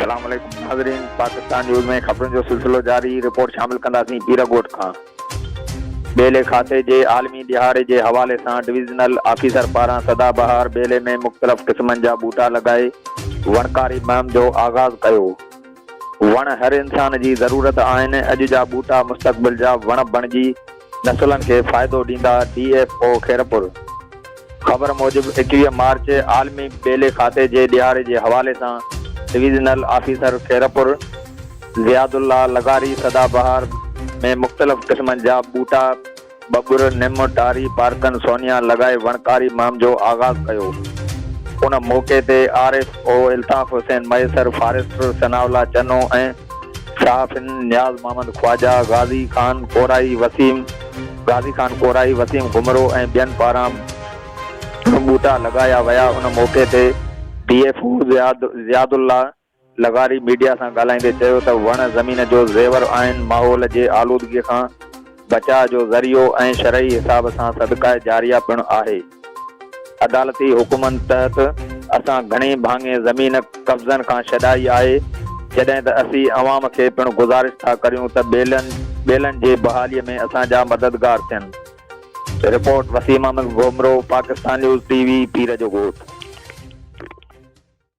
السلام عليڪم ناظرين پاڪستان نيوز ۾ خبرن جو سلسلو جاري رپورٽ شامل ڪنداسين پيرڳوٺ کان ٻيلي کاتي جي عالمي ڏهاڙي جي حوالي سان ڊويزنل آفيسر پاران سدا بهار ٻيلي ۾ مختلف قسمن جا ٻوٽا لڳائي وڻڪاري مهم جو آغاز ڪيو وڻ هر انسان جي ضرورت آهن، اڄ جا ٻوٽا مستقبل جا وڻ بڻجي نسلن کي فائدو ڏيندا، ڊي ايف او خيرپور. خبر موجب 21 مارچ عالمي ٻيلي کاتي جي ڏهاڙي جي حوالي سان ڊويزنل آفيسر خيرپور زياد الله لغاري سدا بهار ۾ مختلف قسمن جا ٻوٽا ٻٻر، نم، ٽاري، پارڪن، سونيا لڳائي وڻڪاري مهم جو آغاز ڪيو. ان موقعي تي R F O Altaf Hussain Mahesar, forester Sana Ullah Channo ۽ صحافين نياز محمد خواجه، غازي خان ڪورائي، وسيم غازي خان ڪورائي، وسيم گهمرو ۽ ٻين پاران پڻ ٻوٽا لڳايا ويا. ان موقعي تي ڊي ايف او زياد الله لغاري ميڊيا سان ڳالهائيندي چيو ته وڻ زمين جو زيور آهن، ماحول جي آلودگي کان بچاء جو ذريعو ۽ شرعي حساب سان صدقه جاريه پڻ آهي. عدالتي حڪمن تحت اسان گهڻي ڀاڱي زمين قبضن کان ڇڏائي آهي، جڏهن ته اسين عوام کي پڻ گذارش ٿا ڪريون ته ٻيلن جي بحالي ۾ اسان جا مددگار ٿين. Report, Waseem Ahmed Ghumro, Pakistan news T V, Pir جو ڳوٺ.